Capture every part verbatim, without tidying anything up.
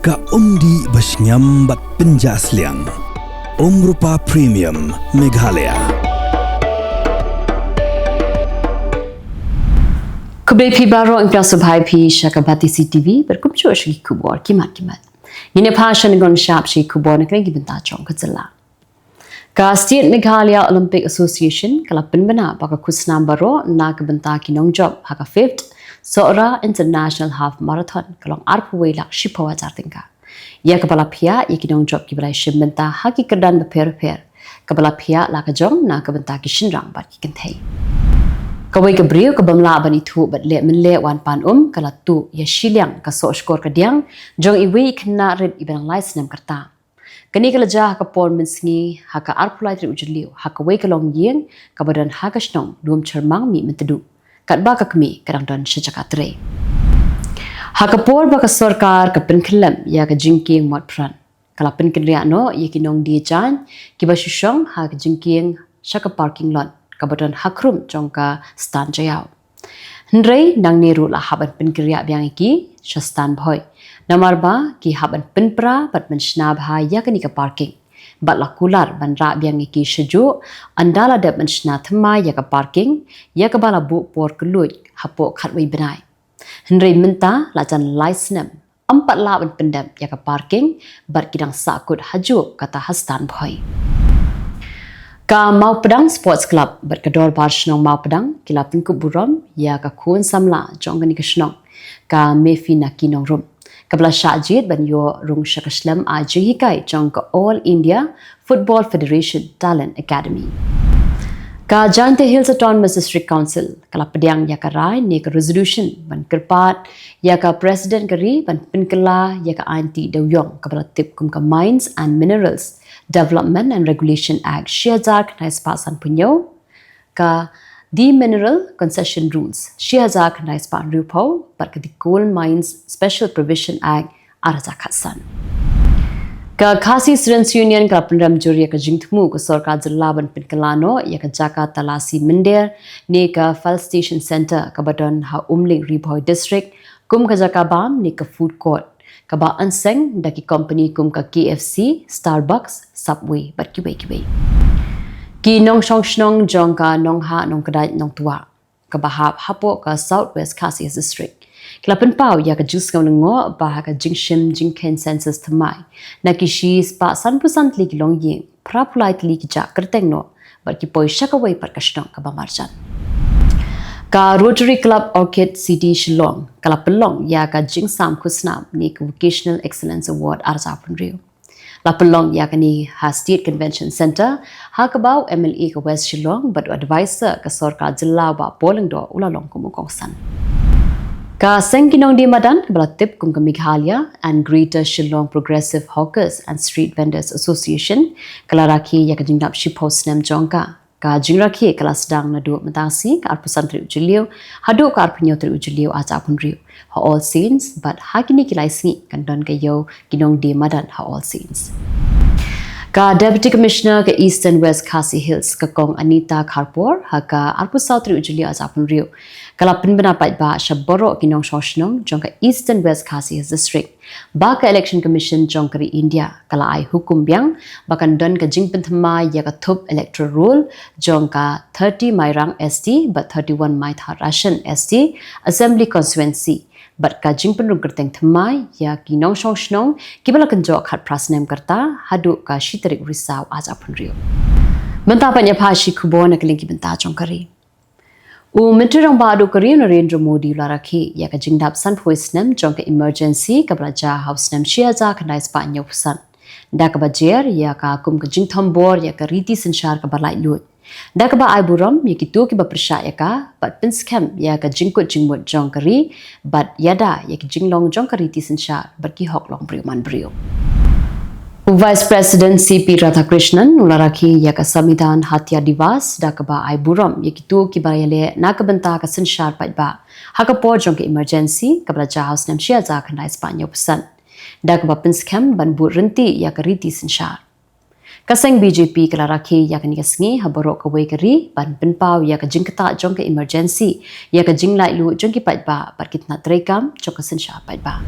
Ka umdih ba shngiam bad pynjah sliang. Umrupa Premium Meghalaya. Khublei phi baroh, ngi pdiang sngewbha ïa phi sha ka Batesi T V, bad kumjuh sha ki khubor ki mat ki mat. Ngin ïa phai sha ngi ngan shah sha ki khubor na ka liang ki bynta jong ka jylla. Ka State Meghalaya Olympic Association ka la pynbna ba ka khusnam baroh na ka bynta ki nongjop ha ka fifth Sohra International Half Marathon ka long arphew wei lak shiphew hajar tyngka. Ïa kaba la phiah ïa ki nongjop kiba la shim bynta ha ki kyrdan bapher bapher, kaba la phiah la ka jong na ka bynta ki shynrang bad ki kynthei. Kawei ka briew kaba ym lah ban ithuh bad leh mynleh wan pan um ka la tuh ïa shiliang ka soh shkor kadiang jong iwei i khynnah rit iba dang lai snem ka rta. Kane ka la jia ha ka por mynsngi ha ka arphew lai tarik u Jylliew ha kawei ka longïing kaba don ha ka shnong Lumshyrmang Mihmyntdu, katba ka kmie ka dang don sha jaka trei. Ha ka por ba ka sorkar ka pynkhyllem ïa ka jingkieng mot pran, ka la pynkynriah noh ïa ki nongdie jaiñ kiba shu shong ha ka jingkieng sha ka parking lot kaba don ha khrum jong ka Stan Jaiaw. Hynrei nangne ruh la hap ban pynkynriah biang ïa ki sha Stan Bhoi, namar ba ki hap ban pynpra bad ban shna bha ïa kane ka parking, bad la kular ban rah biang ïa ki shajuh ynda la dep ban shna thymmai ïa ka parking, ïa kaba la buh por kylluid hapoh khatwei bnai. Hynrei mynta la jan lai snem ym pat lah ban pyndep ïa ka parking, bad ki dang sahkut hajuh kata ha Stan Bhoi. Ka Mawpdang Sports Club bad ka Dorbar Shnong Mawpdang ki la pynkup burom ïa ka khun samla jong kane ka shnong, ka Mefi Naki Nongrum, kaba la shah jied ban ïoh rung sha ka shlem ai jinghikai jong ka All India Football Federation Talent Academy. Ka Jaintia Hills Autonomous District Council ka la pdiang ïa ka rai ne ka resolution ban kyrpad ïa ka President ka ri ban pynkylla ïa ka aiñ tih dewïong kaba la tip kum ka Mines and Minerals Development and Regulation Act shi hajar khyndai spah sanphew hynñiew, ka Demineral Concession Rules shi hajar khyndai spah hynriewphew, bad ka The Coal Mines Special Provision Act ar hajar khatsan. Ka Khasi Students Union ka la pynrem jur ïa ka jingthmu ka sorkar jylla ban pynkylla noh ïa ka jaka talasi mynder ne ka File Station Centre kaba don ha Umling, Ri Bhoi District, kum ka jaka bam ne ka food court kaba yn seng da ki company kum ka K F C, Starbucks, Subway bad kiwei kiwei. Ki nongshong shnong jong ka Nonghah Nongkdait Nongtwah kaba hap hapoh ka South West Khasi Hills District ki la pynpaw ïa ka jingsngew lyngngoh ba ha ka jingshim jingkheiñ census thymmai na ki shi spah sanphew san tylli ki longïing, phraphew lai tylli ki jah kyrteng noh bad ki poi sha kawei pat ka shnong kaba marjan. Ka Rotary Club Orchid City Shillong ka la pynlong ïa ka jingsam khusnam ne ka Vocational Excellence Award ar hajar arphew hynriew. La pynlong ïa kane ha State Convention Centre, ha kaba u M L A ka West Shillong bad u advisor ka sorkar jylla Bah Paul Lyngdoh u la long kum u kongsan. Ka seng ki nongdie madan kaba la tip kum ka Meghalaya and Greater Shillong Progressive Hawkers and Street Vendors Association ka la rakhe ïa ka jingdap shiphew snem jong ka. Ka jingrakhe ka la sdang naduh mynta ka sngi, ka arphew san tarik u Jylliew haduh ka arphew hynñiew tarik u Jylliew ar hajar arphew hynriew, ha All Saints, bad ha kine ki lai sngi kan don ka ïew ki nongdie madan ha All Saints. Ka Deputy Commissioner ka Eastern West Khasi Hills, ka Kong Anita Kharpor, ha ka arphew saw tarik u Jylliew ar hajar arphew hynriew ka la pynbna paidbah sha baroh ki nongshong shnong jong ka Eastern West Khasi Hills District ba ka Election Commission jong ka ri India ka la ai hukum biang ba kan don ka jingpynthymmai ïa ka thup electoral roll jong ka thirty Mairang S T bad thirty-one Maithar Ration S T Assembly Constituency, bad ka jingpynrung kyrteng thymmai ïa ki nongshong shnong kiba la kynjoh khatphra snem ka rta haduh ka shi tarik u Risaw ar hajar arphew hynriew. Mynta pat ngin ïa phai sha ki khubor na ka liang ki bynta jong ka ri. U Myntri Rangbah duh ka ri u Narendra Modi u la rakhe ïa ka jingdap sanphew snem jong ka emergency kaba la jia ha u snem shi hajar khyndai spah hynñiewphew san, da kaba jer ïa ka kum ka jingthombor ïa ka riti synshar kaba laitluid, da kaba ai burom ïa kito kiba pyrshah ïa ka bad pynskhem ïa ka jingkut jingmut jong ka ri bad ïada ïa ka jinglong jong ka riti synshar bad ki hok longbriew manbriew. U Vice President C P Radhakrishnan u la rakhe ïa ka Samvidhan Hatya Diwas, da kaba ai burom ïa kito kiba ïaleh na ka bynta ka synshar paidbah ha ka por jong ka emergency kaba la jia ha u snem shi hajar khyndai spah hynñiewphew san, da kaba pynskhem ban bud ryntih ïa ka riti synshar. Ka seng B J P ka la rakhe ïa kane ka sngi ha baroh kawei ka ri ban pynpaw ïa ka jingktah jong ka emergency ïa ka jinglaitluid jong ki paidbah bad ki tnat treikam jong ka synshar paidbah.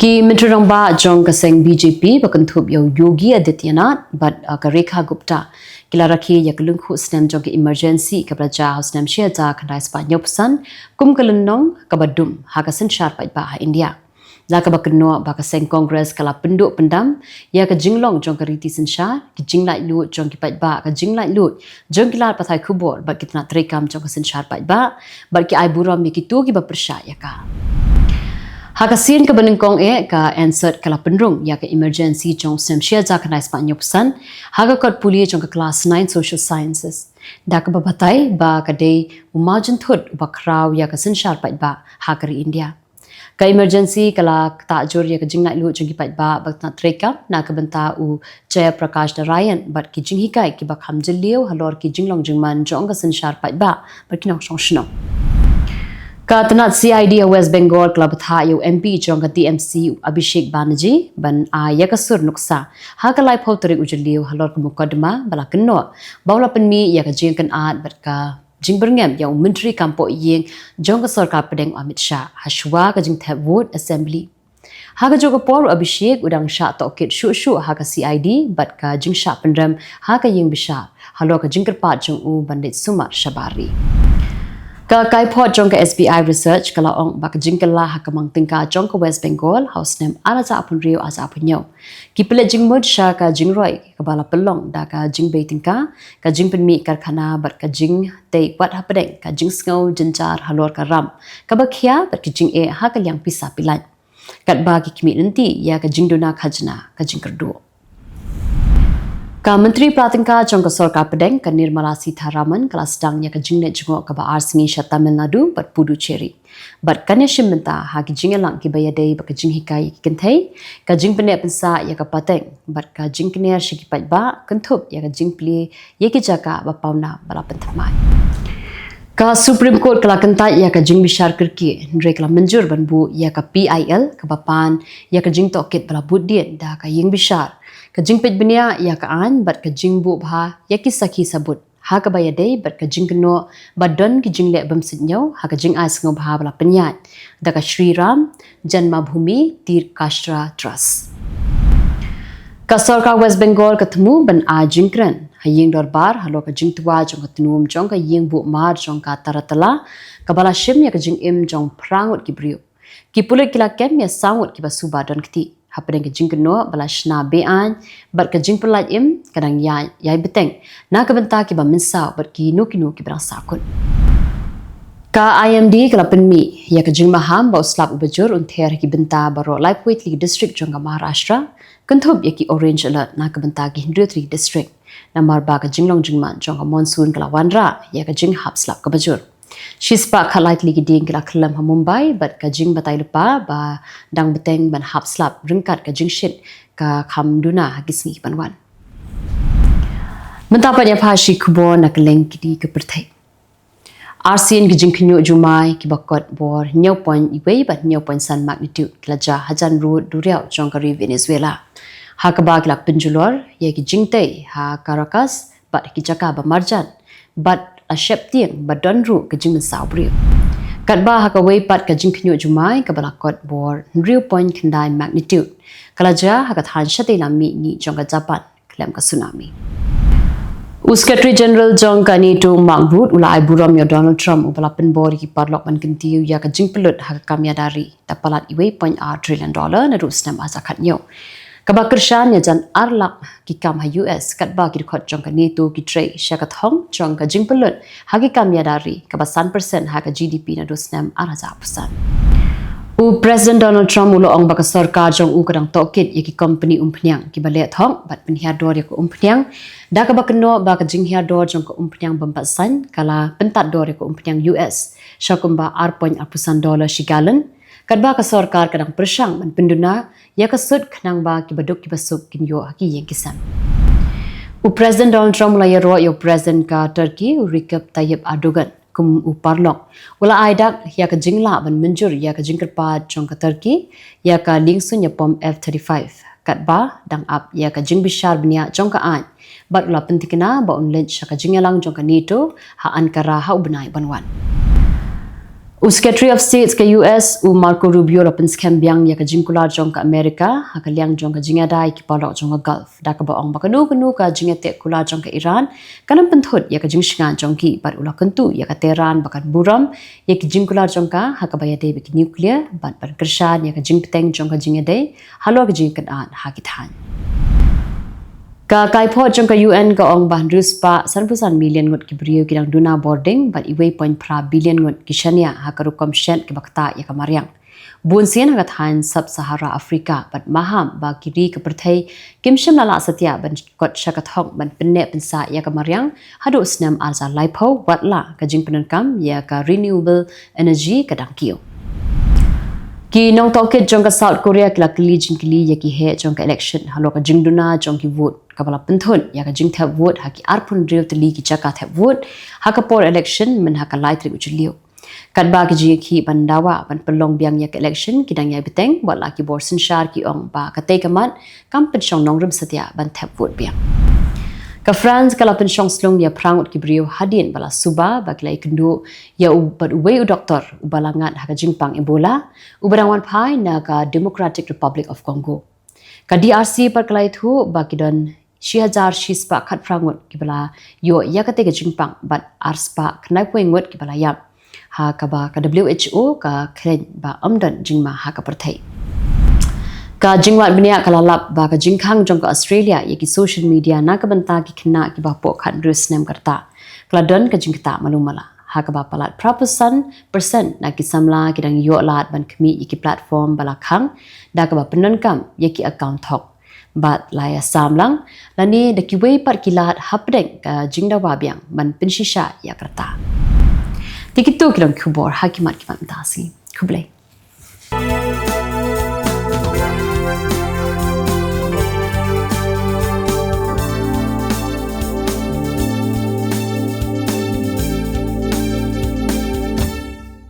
Ki Myntri Rangbah jong ka seng B J P ba kynthup ïa u Yogi Adityanath bad, uh, ka Rekha Gupta ki la rakhe ïa ka lyngkhuh snem jong ka emergency kaba la jia ha u snem shi hajar khyndai spah hynñiewphew san kum ka lynnong kaba dum ha ka synshar paidbah ha India. Da kaba kynnoh ba ka seng Congress ka la pynduh pyndam ïa ka jinglong jong ka riti synshar, ki jinglaitluid jong ki paidbah, ka jinglaitluid jong ki lad pathai khubor bad ki tnat treikam jong ka synshar paidbah, bad ki ai burom ïa kito kiba pyrshah ïa ka. Ha ka sien kaba nyngkong eh, ka ENSET ka la pynrung ïa ka emergency jong u snem shi hajar khyndai spah hynñiewphew san ha ka kot pule jong ka klas nine Social Sciences, da kaba batai ba ka dei u mawjynthut uba khraw ïa ka synshar paidbah ha ka ri India. Ka emergency ka la ktah jur ïa ka jinglaitluid jong ki paidbah bad tnat treikam na ka bynta u Jaya Prakash Narayan bad ki jinghikai kiba kham jylliew halor ki jinglong jingman jong ka synshar paidbah bad ki nongshong shnong. Ka tnat C I D ha West Bengal ka la bthah ïa u M P jong ka T M C u Abhishek Banerjee ban ai ïa ka sur nuksa ha ka laiphew tarik u Jylliew halor ka mukotduma ba la kynnoh ba u la pynmih ïa ka jingkynad bad ka jingbyrngem ïa u Myntri Kam Pohïing jong ka Sorkar Pdeng u Amit Shah ha shuwa ka jingthep vote Assembly. Ha kajuh ka por u Abhishek u dang shah tohkit shuh shuh ha ka C I D bad ka jingshah pynrem ha ka ïing bishar halor ka jingkyrpad jong u ban leit sumar shabar ri. Ka kaiphod jong ka S B I Research ka la ong ba ka jingkylla ha ka mang tyngka jong ka West Bengal ha u snem ar hajar arphew hynriew ar hajar arphew hynñiew ki pynleit jingmut sha ka jingroi kaba la pynlong da ka jingbei tyngka, ka jingpynmih karkhana bad ka jingtei wat hapdeng ka jingsngew jynjar halor ka ram kaba khia bad ka jingeh ha ka liang pisa pilain, katba ki khmih lynti ïa ka jingduna khajna ka jingkyrduh. Ka Myntri Pla Tyngka jong ka Sorkar Pdeng ka Nirmala Sitharaman ka la sdang ïa ka jingleit jngoh kaba ar sngi sha Tamil Nadu bad Puducherry bad kan ïashim bynta ha ki jingïalang kiba ïadei bad ka jinghikai ïa ki kynthei, ka jingpyneh pynsah ïa ka pateng bad ka jingkner sha ki paidbah kynthup ïa ka jingplie ïa ki jaka ba pawnam ba la pynthymmai. Ka Supreme Court ka la kyntait ïa ka jingbishar kyrkieh hynrei ka la mynjur ban buh ïa ka P I L kaba pan ïa ka jingtohkit ba la bud dien da ka ïing bishar, ka jingpeit bniah ïa ka aiñ bad ka jingbuh bha ïa ki sakhi sabut ha kaba ïadei bad ka jingkynnoh ba don ki jingleh bym suidñiew ha ka jingai sngewbha ba la pynïaid da ka Shri Ram Janmabhoomi Tirth Kshatra Trust. Ka Sorkar West Bengal ka thmu ban ai jingkren ha ïing dorbar halor ka jingtwa jong ka tnum jong ka ïing buh mar jong ka Taratala kaba la shim ïa ka jingim jong phra ngut ki briew. Ki pulit ki la kem ïa saw ngut kiba suba don kti hapdeng ka jingkynnoh ba la shna be-aiñ bad ka jingpyllait im ka dang ïai, ïai bteng na ka bynta kiba mynsaw bad kino kino kiba dang sahkut. Ka I M D ka la pynmih ïa ka jingmaham ba u slap uba jur un ther ha ki bynta baroh laiphew tylli ki district jong ka Maharashtra, kynthup ïa ki orange alert na ka bynta ki hynriew tylli ki district, namar ba ka jinglong jingman jong ka monsoon ka la wanrah ïa ka jinghap slap kaba jur. Shispah khatlai tylli ki dieng ki la khyllem ha Mumbai bad ka jingbatai lypa ba dang bteng ban hap slap ryngkat ka jingshit ka kham duna ha ki sngi ban wan. Mynta pat ïa pha shi khubor na kylleng kine ki pyrthei. Arsien ki jingkhynñiuh jumai kiba kot bor hynñiew point wei bad hynñiew point san magnitude ki la jia hajan rud duriaw jong ka ri Venezuela, ha kaba ki la pynjulor ïa ki jingtei ha Caracas bad ki jaka ba marjan bad la sheptieng ba don ruh ka jingmynsaw briew. Katba ha kawei pat ka jingkhynñiuh jumai kaba la kot bor hynriew point khyndai magnitude ka la jia ha ka thaiñ shatei lam mihngi jong ka Japan khlem ka tsunami. U Secretary General jong ka NATO Mark Rutte u la ai burom ïa u Donald Trump uba la pynbor ïa ki paralok ban kyntiew ïa ka jingpynlut ha ka kam ïada ri da palat wei point ar trillion dollar naduh u snem ar hajar khathynñiew, kaba kyrshan ïa jan ar lak ki kam ha U S katba ki dkhot jong ka NATO ki trei sha ka thong jong ka jingpynlut ha ki kam ïada ri kaba san percent ha ka G D P naduh u snem ar hajar arphew san. U President Donald Trump u la ong ba ka sorkar jong u ka dang tohkit ïa ki kompani umphniang kiba leh thok bad pynhiar dor ïa ka umphniang da kaba kynnoh ba ka jinghiar dor jong ka umphniang bym pat saiñ ka la pyntad dor ïa ka umphniang U S sha kumba ar point arphew san dollar shi galon, katba ka sorkar ka dang pyrshang ban pynduna ïa ka sut khnang ba kiba duk kiba suk kin ïoh ha ki ïing ki sem. U President Donald Trump u la ïaroh ïa u President ka Turkey u Recep Tayyip Erdogan kum u paralok. U la ai dak ïa ka jinglah ban mynjur ïa ka jingkyrpad jong ka Turkey ïa ka liengsuiñ ïapom F thirty-five katba dang ap ïa ka jingbishar bniah jong ka aiñ bad u la pyntikna ba un leit sha ka jingïalang jong ka NATO ha Ankara ha u bnai ban wan. U Secretary of State ka U S, u Marco Rubio, la pynskhem biang ïa ka jingkular jong ka Amerika ha ka liang jong ka jingïada ïa ki paralok jong ka Gulf, da kaba ong ba kano kano ka jingïateh kular jong ka Iran kan ym pynthut ïa ka jingshngaiñ jong ki, bad u la kyntu ïa ka Tehran ba kan burom ïa ki jingkular jong ka ha kaba ïadei bad ki nuclear, bad ban kyrshan ïa ka jingbteng jong ka jingïadei halor ka jingïakynad ha ki thaiñ. Ka kaiphod jong ka U N ka ong ba hynriew spah sanphew san million ngut ki briew ki dang duna bording, bad uwei point phra billion ngut ki shaniah ha ka rukom shet kiba ktah ïa ka mariang. Bun sien ha ka thaiñ Sub-Sahara Africa bad maham ba ki ri ka pyrthei kim shym la lah satia ban kot sha ka thong ban pynneh pynsah ïa ka mariang haduh snem ar hajar laiphew, wat la ka jingpyndonkam ïa ka renewable energy ka dang kiew. Ki nongtohkit jong ka South Korea ki la kylli jingkylli ïa ki heh jong ka election halor ka jingduna jong ki vote, kaba la pynthut ïa ka jingthep vote ha ki arphew hynriew tylli ki jaka thep vote ha ka por election mynha ka lai tarik u Jylliew. Katba ki jingïakhih ban dawa ban pynlong biang ïa ka election ki dang ïai bteng, wat la ki bor synshar ki ong ba katei ka mat kam pynshong nongrim satia ban thep vote biang. Ka France ka la pynshong slung ïa phra ngut ki briew hadien ba la suba ba ki la ïakynduh ïa u bad uwei u doktor uba la ngat ha ka jingpang Ebola, uba dang wan phai na ka Democratic Republic of Congo. Ka D R C pat ka la ïathuh ba ki don shi hajar shi spah khatphra ngut kiba la ïoh ïa katei ka jingpang bad ar spah khyndai phew ngut kiba la ïap, ha kaba ka W H O ka kren ba ym don jingma ha ka pyrthei. Ka jingwad bniah ka la lap ba ka jingkhang jong ka Australia ïa ki social media na ka bynta ki khynnah kiba hapoh khathynriew snem ka rta ka la don ka jingktah malu mala, ha kaba palat phra phew san percent na ki samla ki dang ïoh lad ban khmih ïa ki platform ba la khang, da kaba pyndonkam ïa ki account thok. Bad la ïasam lang lane da kiwei pat ki lad hapdeng ka jingdawa biang ban pynshisha ïa ka rta. Te kito ki long khubor ha ki mat ki mat mynta sngi. Khublei.